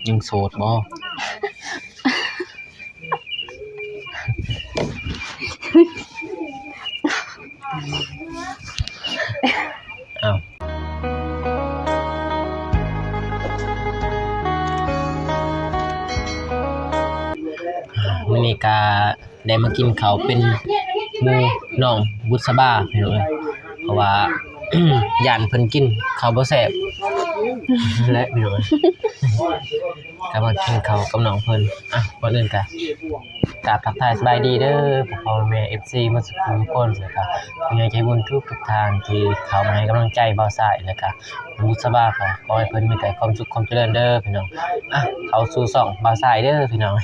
ຍັງໂສດບໍ່? ອ້າວ ມື້ນີ້ກະໄດ້ມາກິນເຂົ້າເປັນໝູ່ນ້ອງບຸດສະບາພີ່ນ້ອງເອີຍ ເພາະວ່າຢ້ານເພິ່ນກິນເຂົ້າບໍ່ແຊບແຫຼະພີ່ນ້ອງເອີຍ ກະມາກິນເຂົ້າກັບນ້ອງເພິ່ນ. ອ່ະ ກ່ອນອື່ນກະ ກາບທັກທາຍສະບາຍດີເດີພໍ່ແມ່ເອັຟຊີໝົດສູ່ຄົນ ແລ້ວກະຜູ້ໃຫຍ່ໃຈບຸນທຸກໆທ່ານທີ່ເຂົ້າມາໃຫ້ກຳລັງໃຈບ່າວຊາຍ ແລ້ວກະບຸດສະບາ ກະຂໍໃຫ້ເພິ່ນມີແຕ່ຄວາມສຸກຄວາມຈະເລີນເດີພີ່ນ້ອງ. ອ່ະ ເຂົ້າສູ່ຊ່ອງບ່າວຊາຍເດີພີ່ນ້ອງ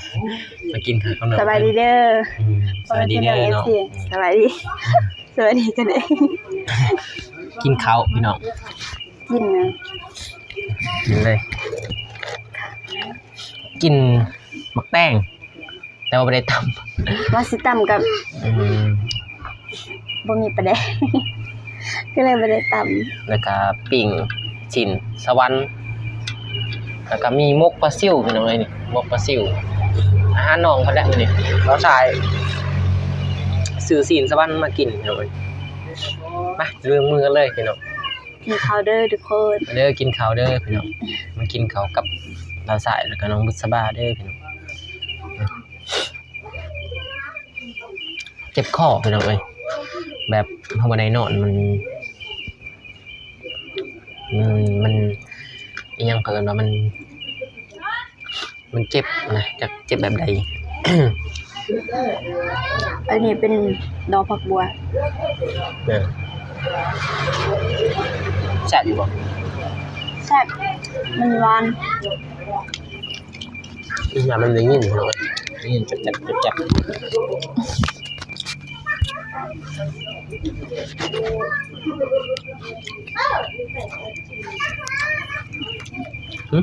ມາກິນເຂົ້າກັບນ້ອງ ສະບາຍດີເດີ ອືມ ສະບາຍດີເດີນ້ອງ ສະບາຍດີ ສະບາຍດີກັນເອງ ກິນເຂົ້າພີ່ນ້ອງ ກິນນະ ກິນເລີຍ ກິນໝາກແຕງ ແຕ່ວ່າບໍ່ໄດ້ຕຳ ວ່າຊິຕຳກັບ ອືມ ບໍ່ມີປາແດກ ກໍເລີຍບໍ່ໄດ້ຕຳ ແລ້ວກະປີ້ງຊີ້ນສະຫວັນ ແລ້ວກະມີໝົກປາຊິວພີ່ນ້ອງເອີຍ ນີ້ໝົກປາຊິວ ອາຫານນ້ອງເພິ່ນແຫຼະມື້ນີ້ ບ່າວຊາຍຊື້ຊີ້ນສະຫວັນມາກິນພີ່ນ້ອງເອີຍ ມາ ລົງມືກັນເລີຍພີ່ນ້ອງ. ກິນເຂົ້າເດີທຸກຄົນ ມາເດີ ກິນເຂົ້າເດີພີ່ນ້ອງ ມາກິນເຂົ້າກັບບ່າວຊາຍ ແລ້ວກະນ້ອງບຸດສະບາເດີພີ່ນ້ອງ. ເຈັບຄໍພີ່ນ້ອງເອີຍ ແບບເຮົາບໍ່ໄດ້ນອນ ມັນ ມັນ ມັນ ອີ່ຫຍັງເຂົາເອີ້ນວ່າ ມັນ ມັນເຈັບນະ ຈັກເຈັບແບບໃດ. ອັນນີ້ເປັນດອກຜັກບົ່ວ ແມ່ນ ແຊບຢູ່ບໍ່? ແຊບ ມັນຫວານ. ຍາມມັນໄດ້ຍິນ ໄດ້ຍິນແຈບໆ ແຈບໆ ຫຶ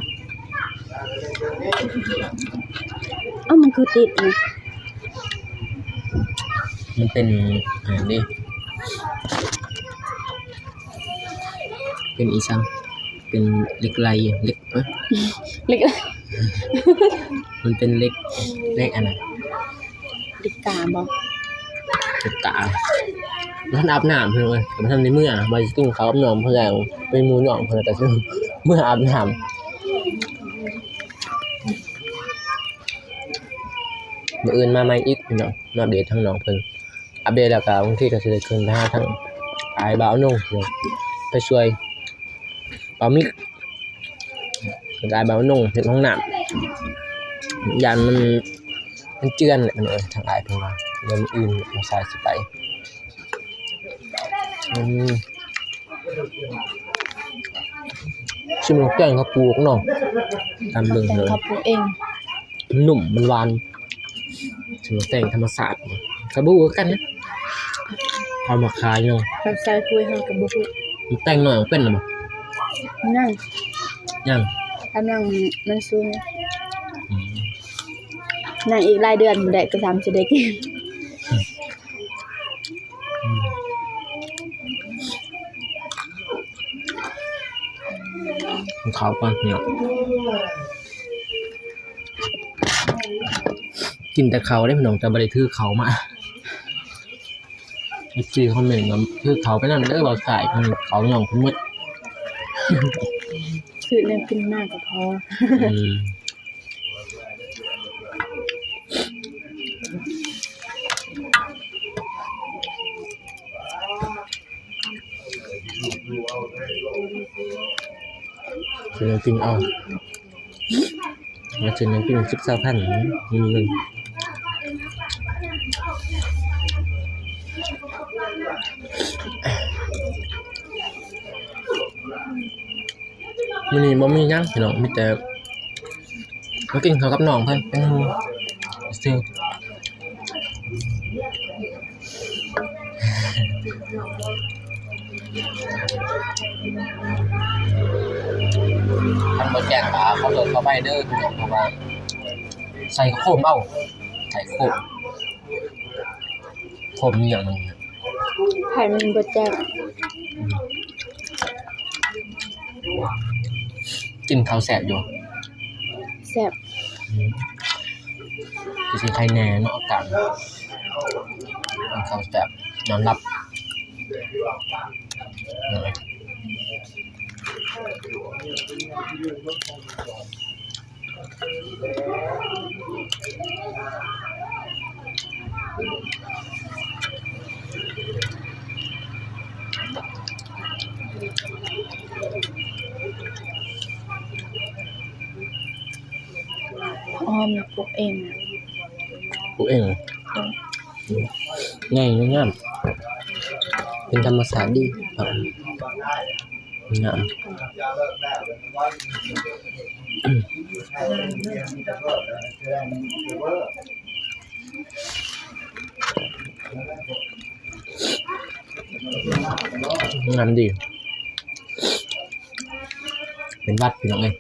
ເອົ້າ ມັນຄືຕິດນີ້ ມັນເປັນອັນນີ້ ເປັນອີ່ສັງ ເປັນເຫຼັກໄຫຼ ເຫຼັກ ເອີ ເຫຼັກ ມັນເປັນເຫຼັກ ເຫຼັກອັນນັ້ນ ເຫຼັກກາບໍ? ເຫຼັກກາ ບໍ່ທັນອາບນ້ຳພີ່ນ້ອງເອີຍ ບໍ່ທັນໄດ້ເມືອ ວ່າຊິກິນເຂົ້າກັບນ້ອງເພິ່ນແລ້ວ ເປັນໝູ່ນ້ອງເພິ່ນ ແລ້ວກະຊິເມືອອາບນ້ຳ ມື້ອື່ນມາໃໝ່ອີກພີ່ນ້ອງ ມາອັບເດດທາງນ້ອງເພິ່ນ ອັບເດດແລ້ວກະບາງທີກະຊິໄດ້ຂຶ້ນໄປຫາທາງອ້າຍບ່າວນົງ ໄປຊ່ວຍບ່າວມິກ ອ້າຍບ່າວນົງເຮັດຫ້ອງນ້ຳ ຢ້ານມັນ ມັນເຈື່ອນແຫຼະພີ່ນ້ອງເອີຍ ທາງອ້າຍເພິ່ນວ່າ ດຽວມື້ອື່ນນ້ອງຊາຍຊິໄປ ອືມ ຊິມາແກງເຂົ້າປູກເນາະ ຕາມເບິ່ງເລີຍ ເຂົ້າປູກເອງ ມັນນຸ້ມ ມັນຫວານ ຊິມາແກງທຳມະຊາດ ກະບໍ່ຮູ້ຄືກັນນະ ເອົາມາຂາຍເນາະ ເຂົາໃສ່ຖ້ວຍເຮົາກະບໍ່ຮູ້ ມັນແກງໜ້ອຍເປັນແລ້ວບໍ່? ຍັງ ຍັງ ກຳລັງມັນສຸກ ອືມ ຍັງອີກຫຼາຍເດືອນພຸ້ນແຫຼະ ກະສ່ຳຊິໄດ້ກິນ. ອືມ ກິນເຂົ້າກ່ອນເນາະ ກິນແຕ່ເຂົ້າເດ້ພີ່ນ້ອງ ແຕ່ບໍ່ໄດ້ຖືເຂົ້າມາ ເອັຟຊີຄອມເມັນວ່າ ຖືເຂົ້າໄປນຳເດີ ບ່າວຊາຍ ເຂົ້ານ້ອງເພິ່ນໝົດ ຊື້ແນວກິນມາກະພໍ ອືມ. ຊື້ແນວກິນເອົາ ມາຊື້ແນວກິນ ສິບ ຊາວພັນ ມີເງິນ ມື້ນີ້ບໍ່ມີຫຍັງພີ່ນ້ອງ ມີແຕ່ມາກິນເຂົ້າກັບນ້ອງເພິ່ນເປັນໝູ່ຊື່ ຄັນບໍ່ແຈ້ງກະຂໍໂທດຂໍອະໄພເດີພີ່ນ້ອງ ເພາະວ່າໃສ່ໂຄມເອົາ ໃສ່ໂຄມ ໂຄມອີ່ຫຍັງມັນ ໃຜມັນບໍ່ແຈ້ງ ອືມ ກິນເຂົ້າແຊບຢູ່ ແ ແຊບ ອືມ ຄືຊິໄຄແດ່ເນາະ ອາກາດ ກິນເຂົ້າແຊບ ນອນຫຼັບ ອ້ອມ ປູກເອງ ປູກເອງ ເອີ ໃຫຍ່ງາມ ເປັນທຳມະຊາດດີ ງາມ ງາມດີ ເປັນຫວັດພີ່ນ້ອງເອີຍ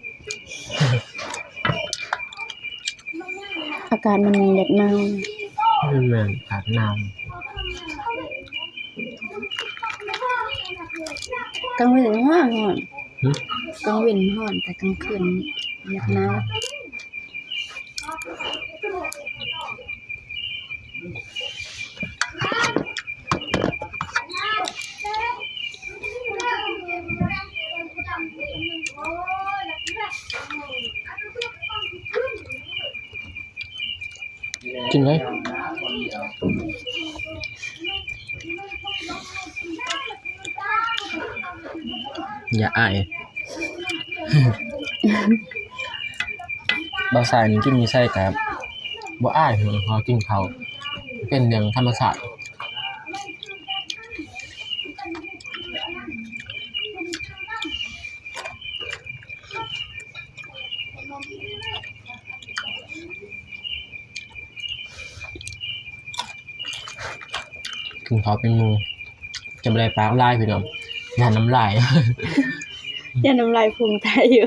ອາກາດມັນຢາກໜາວ ແມ່ນ ອາກາດໜາວ ກາງເວັນຮ້ອນ ຮ້ອນ ຫື? ກາງເວັນຮ້ອນ ແຕ່ກາງຄືນຢາກໜາວ. ກິນເລີຍ ຢ່າອາຍ ບ່າວຊາຍນີ້ກິນຢູ່ໃສກະບໍ່ອາຍ ເພາະວ່າກິນເຂົ້າ ເປັນເລື່ອງທຳມະຊາດ. ກິນເຂົ້າເປັນໝູ່ ຈະບໍ່ໄດ້ປາກຫຼາຍພີ່ນ້ອງ ຢ້ານນ້ຳລາຍ ຢ້ານນ້ຳລາຍພຸ່ງໄຕຢູ່.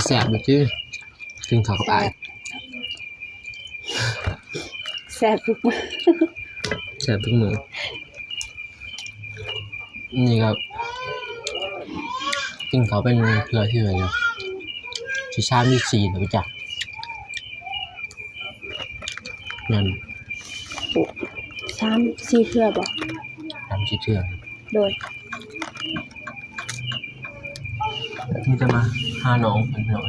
ແຊບຢູ່ຕິ ກິນເຂົ້າກັບອ້າຍ ແຊບທຸກມື້ ແຊບທຸກມື້ ນີ້ກໍກິນເຂົ້າເປັນເທື່ອທີເທົ່າໃດແລ້ວ ທີສາມ ທີສີ່ແລ້ວຈັກ ແມ່ນ ໂອ້ ສາມສີ່ເທື່ອບໍ? ສາມສີ່ເທື່ອ ໂດຍ ມີແຕ່ມາຫານ້ອງເພິ່ນພີ່ນ້ອງ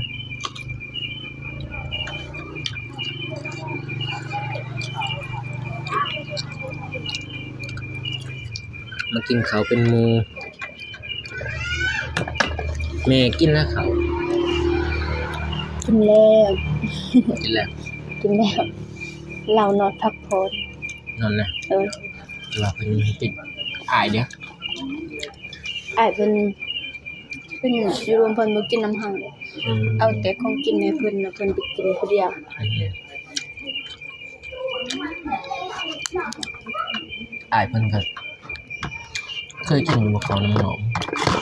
ມາກິນເຂົ້າເປັນໝູ່. ແມ່ກິນແລ້ວເຂົ້າ? ກິນແລ້ວ ກິນແລ້ວ ກິນແລ້ວ ລາວນອນພັກຜ່ອນ ນອນແລ້ວ ເອີ ແຕ່ວ່າເພິ່ນໃຫ້ກິນ ອ້າຍເດ້ ອ້າຍເພິ່ນ ເພິ່ນຢູ່ລວມ ເພິ່ນບໍ່ກິນນຳເຮົາ ອືມ ເອົາແຕ່ຂອງກິນໃຫ້ເພິ່ນ ແລ້ວເພິ່ນໄປກິນຜູ້ດຽວ ອືມ. ອ້າຍເພິ່ນກໍເຄີຍກິນຢູ່ບໍ່ ເຂົ້ານຳນ້ອງ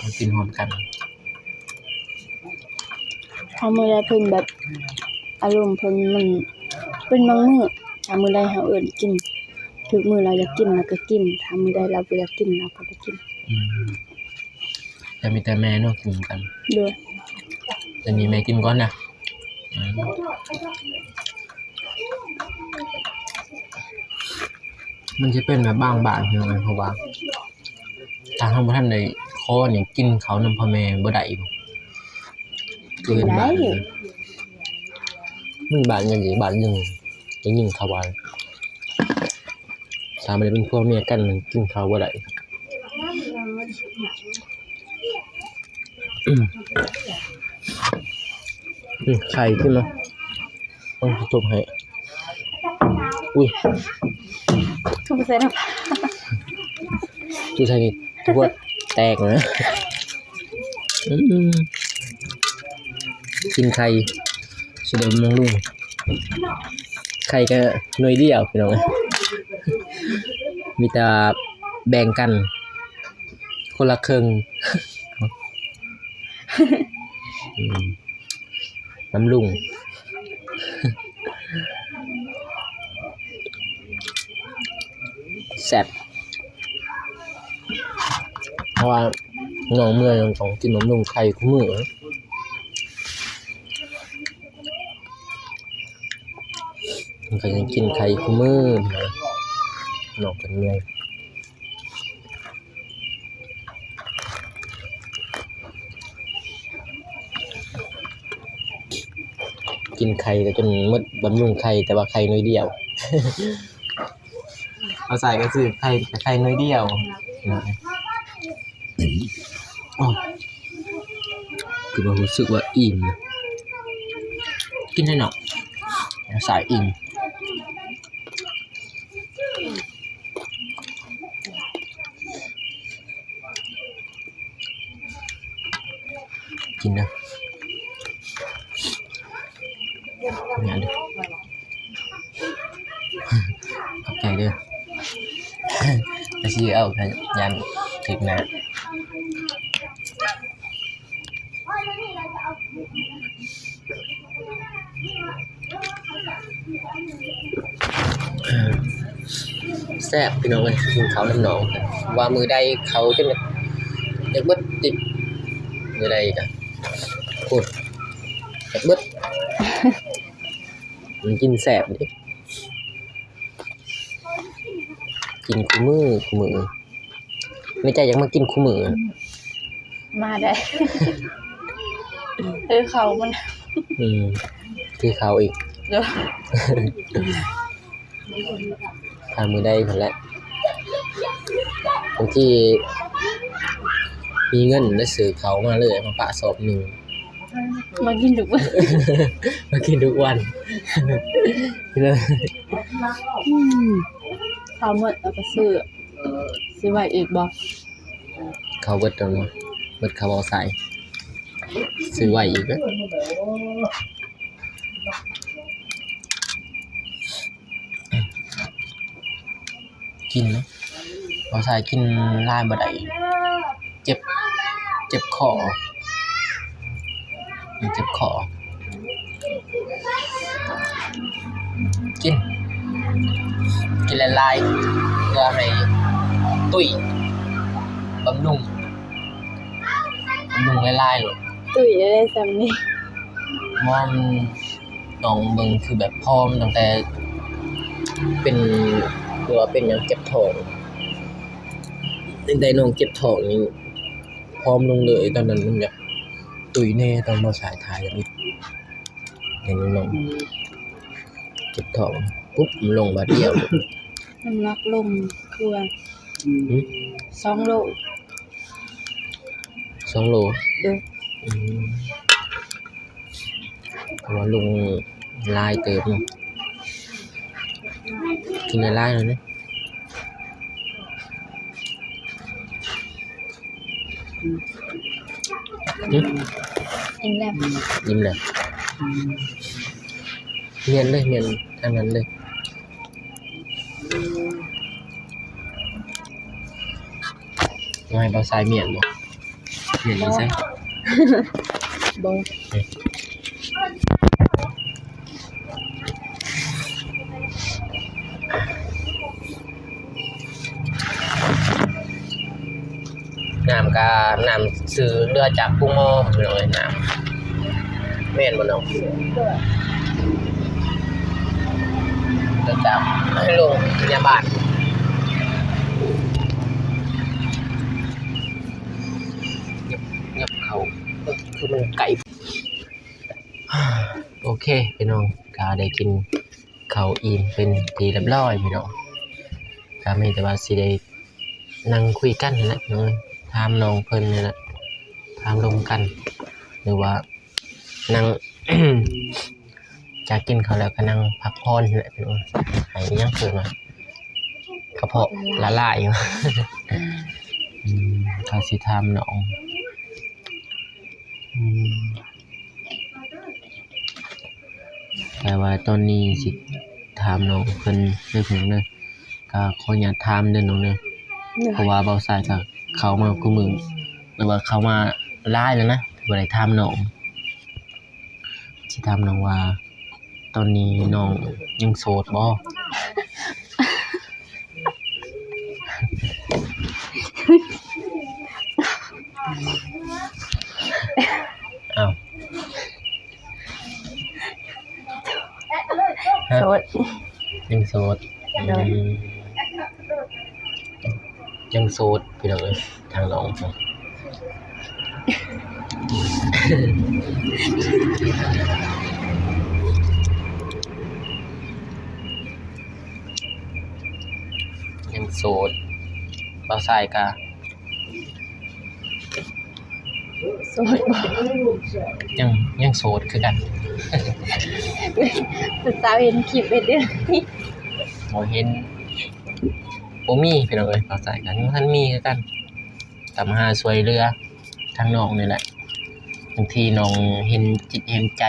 ມາກິນພ້ອມກັນ ຖ້າມື້ໃດເພິ່ນແບບ ອາລົມເພິ່ນມັນ ເປັນບາງມື້ ຖ້າມື້ໃດເຮົາເອີ້ນກິນ ຖືກມື້ລາວຢາກກິນ ລາວກໍກິນ ຖ້າມື້ໃດລາວບໍ່ຢາກກິນ ລາວກໍບໍ່ກິນ ອືມ. ຈະມີແຕ່ແມ່ເນາະກິນນຳກັນ ໂດຍ ດຽວນີ້ແມ່ກິນກ່ອນນະ ອືມ ມັນຊິເປັນແບບບາງບ້ານພີ່ນ້ອງ ເພາະວ່າຖ້າເຮົາບໍ່ທັນໄດ້ຂໍນີ້ ກິນເຂົ້ານຳພໍ່ແມ່ບໍ່ໄດ້ ຄືເຫັນບ້ານ ມີບ້ານຫຍັງອີກ ບ້ານໜຶ່ງໄດ້ຍິນເຂົາວ່າ ຖ້າບໍ່ໄດ້ເປັນຜົວເມຍກັນ ມັນກິນເຂົ້າບໍ່ໄດ້. ອືມ ອືມ ໄຂ່ຂຶ້ນມາ ເອົາ ທຸບໃຫ້ ອຸ້ຍ ຄືບໍ່ໃສ່ນ້ຳ ຄືໃສ່ນີ້ ຫົວແຕກເລີຍ. ອືມ ກິນໄຂ່ຊິໄດ້ບຳລຸງ ໄຂ່ກໍໜ່ວຍດຽວພີ່ນ້ອງ ມີແຕ່ແບ່ງກັນຄົນລະເຄິ່ງ ອືມ ບຳລຸງ ແຊບ ເພາະວ່ານ້ອງເມື່ອຍຕ້ອງກິນບຳລຸງໄຂ່ຄູ່ມື້. ເພິ່ນກໍຍັງກິນໄຂ່ຄູ່ມື້ ນ້ອງເພິ່ນເມື່ອຍ. ກິນໄຂ່ກໍຈົນໝົດບຳລຸງໄຂ່ ແຕ່ວ່າໄຂ່ໜ່ວຍດຽວ. ເອົາໃສ່ກໍຊື້ໄຂ່ ໄຂ່ໜ່ວຍດຽວ. ໂອ້ ຄືວ່າຮູ້ສຶກວ່າອີ່ມ ກິນໄດ້ເນາະ ໃສ່ອີ່ມ. ກິນເດີ ຂອບໃຈເດີ ແຕ່ຊິເອົາ ຢ້ານຖືກໜ້າ. ແຊບພີ່ນ້ອງເອີຍ ກິນເຂົ້ານຳນ້ອງ ວ່າມື້ໃດເຂົ້າຈົນຢາກເບິດຕິ ມື້ໃດກະໂອ້ຍ ຢາກເບິດ ມັນກິນແຊບເດ້ ກິນຄູ່ມື້ຄູ່ມື້. ໃນໃຈຢາກມາກິນຄູ່ມື້ ມາໄດ້ ຖືເຂົ້າມັນ ອືມ ຖືເຂົ້າອີກ ໂດຍ ຖ້າມື້ໃດພຸ້ນແຫຼະ ບາງທີມີເງິນແລ້ວຊື້ເຂົ້າມາເລີຍ ມາປະສອບໜຶ່ງ ມາກິນທຸກວັນ ມາກິນທຸກວັນ ອືມ ເຂົ້າໝົດແລ້ວກໍຊື້ ຊື້ໄວ້ອີກບໍ່? ເຂົ້າເບິດແລ້ວເນາະ ເບິດເຂົ້າເອົາໃສ່ ຊື້ໄວ້ອີກເດີ ກິນເນາະ ເອົາໃສ່ກິນຫຼາຍບໍ່ໄດ້ ເຈັບ ເຈັບຄໍ. ມັນເຈັບຄໍ ກິນ ກິນຫຼາຍໆ ເພື່ອໃຫ້ຕຸ້ຍ ບຳລຸງ ບຳລຸງຫຼາຍໆໂລດ ຕຸ້ຍໄດ້ສ່ຳນີ້ ມອງ ນ້ອງເບິ່ງຄືແບບຜອມຕັ້ງແຕ່ເປັນ ຫຼືວ່າເປັນຫຍັງເຈັບທ້ອງ ຕັ້ງແຕ່ນ້ອງເຈັບທ້ອງນີ້ຜອມລົງເລີຍ ຕອນນັ້ນມັນຢາກຕຸ້ຍແນ່ ຕອນມາສາຍຖ່າຍກັນອີກ ເຫັນນ້ອງເຈັບທ້ອງປຸບ ມັນລົງບາດດຽວ ນ້ຳໜັກລົງຄືວ່າ ຫືມ ສອງໂລ ສອງໂລ ໂດຍ ອືມ ເພາະວ່າລົງຫຼາຍເຕີບເນາະ ກິນຫຼາຍໆແລ້ວເດ້ ຫືມ ອີ່ມແລ້ວ ອີ່ມແລ້ວ ໝຽນເລີຍ ໝຽນທາງນັ້ນເລີຍ. ວ່າໃຫ້ບ່າວຊາຍມ້ຽນບໍ່? ມ້ຽນຢູ່ໃສ? ບໍ່ ນ້ຳກະນ້ຳຊື້ເຫຼືອຈາກກຸງມໍພີ່ນ້ອງເອີຍ ນ້ຳ ແມ່ນບໍ່ນ້ອງ? ໂດຍ ຈາກໂຮງພະຍາບານ ຫຍັບເຂົ້າ ຄືມັນໄກ. ໂອເຄພີ່ນ້ອງ ກະໄດ້ກິນເຂົ້າອີ່ມເປັນທີ່ຮຽບຮ້ອຍພີ່ນ້ອງ ກະມີແຕ່ວ່າຊິໄດ້ ນັ່ງຄຸຍກັນຫັ້ນແຫຼະ ເອີ ຖາມນ້ອງເພິ່ນນີ້ແຫຼະ ຖາມລົມກັນ ຫຼືວ່ານັ່ງ ຈາກກິນເຂົ້າແລ້ວກໍນັ່ງພັກຜ່ອນຫັ້ນແຫຼະ ເອີ ໃຫ້ຫຍັງເພິ່ນວ່າ ກະເພາະລະລາຍ ອືມ ກະຊິຖາມນ້ອງ ອືມ ແຕ່ວ່າຕອນນີ້ຊິຖາມນ້ອງເພິ່ນເດີພີ່ນ້ອງເດີ ກະຂໍອະນຸຍາດຖາມເດີນ້ອງເດີ ເພາະວ່າບ່າວຊາຍກະເຂົ້າມາຄູ່ມື້ ຫຼືວ່າເຂົ້າມາຫຼາຍແລ້ວນະ ບໍ່ໄດ້ຖາມນ້ອງ ຊິຖາມນ້ອງວ່າ ຕອນນີ້ນ້ອງຍັງໂສດບໍ່? ອ້າວ. ໂສດ ຍັງໂສດ ໂດຍ ອືມ ຍັງໂສດພີ່ນ້ອງເອີຍ ທາງນ້ອງ ຍັງໂສດ ບ່າວຊາຍກະ ໂສດບໍ່? ຍັງ ຍັງໂສດຄືກັນ ຜູ້ສາວເຫັນຄລິບເຮັດເດີ ບໍ່ເຫັນ ບໍ່ມີພີ່ນ້ອງເອີຍ ບ່າວຊາຍກະຍັງບໍ່ທັນມີຄືກັນ ກະມາຫາຊ່ວຍເຫຼືອທາງນ້ອງນີ້ແຫຼະ ບາງທີນ້ອງເຫັນຈິດເຫັນໃຈ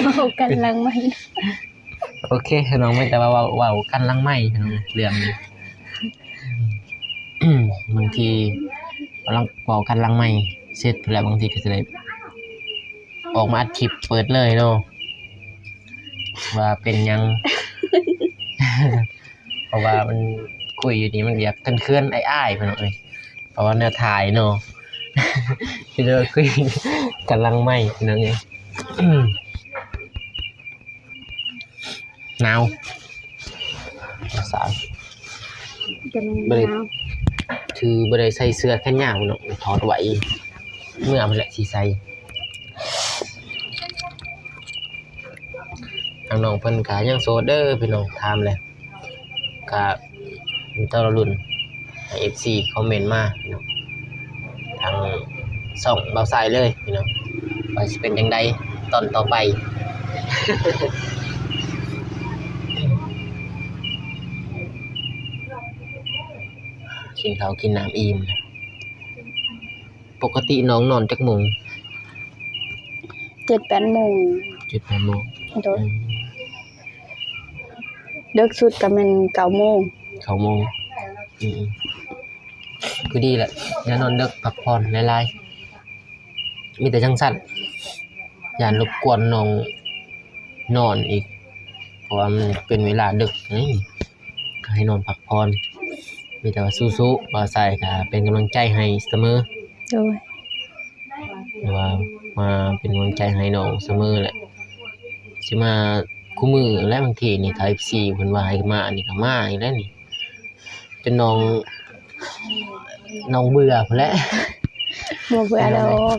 ເວົ້າກັນຫຼັງໄມ. ໂອເຄ ນ້ອງມີແຕ່ວ່າເວົ້າ ເວົ້າກັນຫຼັງໄມ ເລື່ອງນີ້ ບາງທີເວົ້າກັນຫຼັງໄມເສັດແລ້ວ ບາງທີກໍຈະໄດ້ອອກມາອັດຄລິບເປີດເລີຍເນາະ ວ່າເປັນຫຍັງ ເພາະວ່າມັນຄຸຍຢູ່ນີ້ມັນຢາກເຂື່ອນໆ ອາຍໆ ພີ່ນ້ອງເອີຍ ເພາະວ່າແນວຖ່າຍເນາະ ຄືວ່າຄຸຍກັນຫຼັງໄມ ພີ່ນ້ອງເອີຍ. ໜາວ ສາວ ກຳລັງ ບໍ່ໄດ້ ໜາວ ຖືບໍ່ໄດ້ໃສ່ເສື້ອແຂນຍາວເນາະ ຖອດໄວ້ ເມື່ອພຸ້ນແຫຼະຊິໃສ່. ທາງນ້ອງເພິ່ນກະຍັງໂສດເດີພີ່ນ້ອງ ຖາມແລ້ວ ກະມີແຕ່ລໍລຸ້ນ ໃຫ້ເອັຟຊີຄອມເມັນມາເນາະ ທາງຊ່ອງບ່າວຊາຍເລີຍພີ່ນ້ອງ ວ່າຊິເປັນຈັ່ງໃດຕອນຕໍ່ໄປ ກິນເຂົ້າກິນນ້ຳອີ່ມແລ້ວ. ປົກກະຕິນ້ອງນອນຈັກໂມງ? ເຈັດແປດໂມງ. ເຈັດແປດໂມງ ໂດຍ ອືມ ເດິກສຸດກໍແມ່ນເກົ້າໂມງ. ເກົ້າໂມງ ອືມໆ ພໍດີແຫຼະ ຢ່ານອນເດິກ ພັກຜ່ອນຫຼາຍໆ ມີແຕ່ຈັ່ງຊັ້ນ ຢ້ານລົບກວນນ້ອງນອນອີກ ເພາະວ່າມັນເປັນເວລາເດິກນີ້ ກໍໃຫ້ນອນພັກຜ່ອນ ມີແຕ່ວ່າສູ້ໆ ບ່າວຊາຍກໍເປັນກຳລັງໃຈໃຫ້ສະເໝີ ໂດຍ ວ່າມາເປັນກຳລັງໃຈໃຫ້ນ້ອງສະເໝີແຫຼະ ຊິມາຄູ່ມື້ແຫຼະ ບາງທີນີ້ຖ້າເອັຟຊີເພິ່ນວ່າໃຫ້ມານີ້ກໍມາອີກແລ້ວນີ້ ຈົນນ້ອງ ນ້ອງເບື່ອພຸ້ນແຫຼະ ບໍ່ເບື່ອດອກ.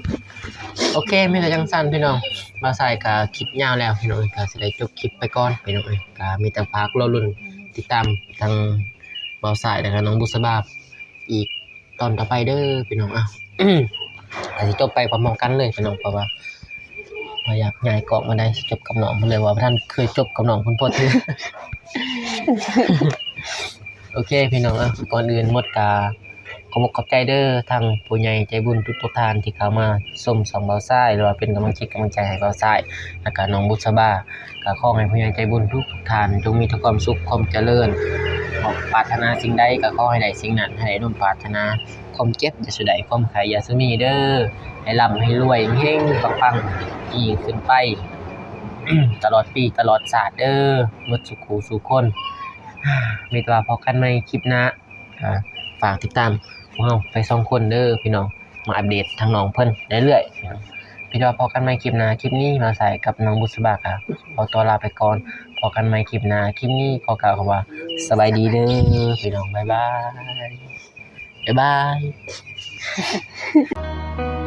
ໂອເຄ ມີແຕ່ຈັ່ງຊັ້ນພີ່ນ້ອງ ບ່າວຊາຍກໍຄລິບຍາວແລ້ວພີ່ນ້ອງ ກໍຊິໄດ້ຈົບຄລິບໄປກ່ອນພີ່ນ້ອງເອີຍ ກໍມີແຕ່ຝາກລໍລຸ້ນຕິດຕາມທາງບ່າວຊາຍ ແລ້ວກໍນ້ອງບຸດສະບາ ອີກຕອນຕໍ່ໄປເດີພີ່ນ້ອງ. ເອົ້າ ກໍຊິຈົບໄປພ້ອມໆກັນເລີຍພີ່ນ້ອງ ເພາະວ່າ ບໍ່ຢາກຍ້າຍກ້ອງມາໄດ້ ຈົບກັບນ້ອງເພິ່ນເລີຍ ວ່າບໍ່ທັນເຄີຍຈົບກັບນ້ອງເພິ່ນພໍເທື່ອ. ໂອເຄພີ່ນ້ອງ ເອົ້າ ກ່ອນອື່ນໝົດກໍຂອບອົກຂອບໃຈເດີ ທັງຜູ້ໃຫຍ່ໃຈບຸນທຸກໆທ່ານທີ່ເຂົ້າມາຊົມຊ່ອງບ່າວຊາຍ ຫຼືວ່າເປັນກຳລັງຈິດກຳລັງໃຈໃຫ້ບ່າວຊາຍ ແລ້ວກໍນ້ອງບຸດສະບາ ກໍຂໍໃຫ້ຜູ້ໃຫຍ່ໃຈບຸນທຸກທ່ານ ຈົ່ງມີແຕ່ຄວາມສຸກຄວາມຈະເລີນ ປາດຖະໜາສິ່ງໃດກໍຂໍໃຫ້ໄດ້ສິ່ງນັ້ນ ໃຫ້ໄດ້ສົມປາດຖະໜາ ຄວາມເຈັບຢ່າສູ່ໄດ້ ຄວາມໄຂ້ຢ່າສູ່ມີເດີ ໃຫ້ລ່ຳໃຫ້ລວຍ ເຮັງໆ ປັງໆ ຍິ່ງຂຶ້ນໄປ ຕະຫຼອດປີຕະຫຼອດຊາດເດີ ໝົດສູ່ຄູ່ສູ່ຄົນ. ມີແຕ່ວ່າພໍ້ກັນໃໝ່ຄລິບໜ້າ ກໍຝາກຕິດຕາມພວກເຮົາໄປສອງຄົນເດີພີ່ນ້ອງ ມາອັບເດດທາງນ້ອງເພິ່ນເລື້ອຍໆ. ມີແຕ່ວ່າພໍ້ກັນໃໝ່ຄລິບໜ້າ ຄລິບນີ້ບ່າວຊາຍກັບນ້ອງບຸດສະບາກໍຂໍຕົວລາໄປກ່ອນ ພໍ້ກັນໃໝ່ຄລິບໜ້າ ຄລິບນີ້ຂໍກ່າວຄຳວ່າ ສະບາຍດີເດີພີ່ນ້ອງ ບາຍບາຍ. ບາຍບາຍ.